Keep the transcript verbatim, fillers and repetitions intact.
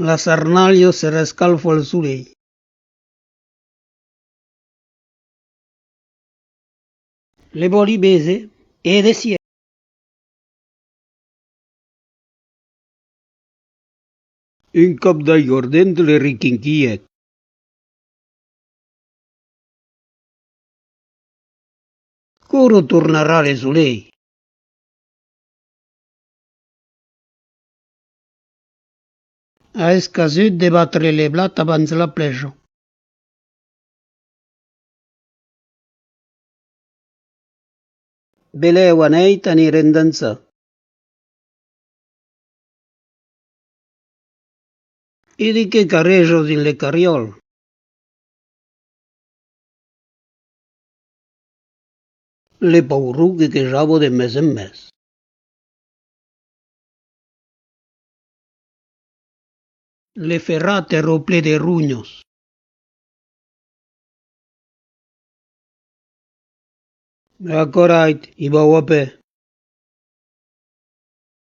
La sarnalha se rescalfa al solelh. Le vòli véser e de sièr. Un còp d'aigardent le requinquilhèt. Quora tornarà le solelh? A escasut de batre le blat abans la plèja. Belèu a nèit anirem dançar. E de qué carrejas dins le carriòl? Le pauron quequejava de mès en mès. Le ferrat èra plen de ronhas. Aquò rai, i vau a pè.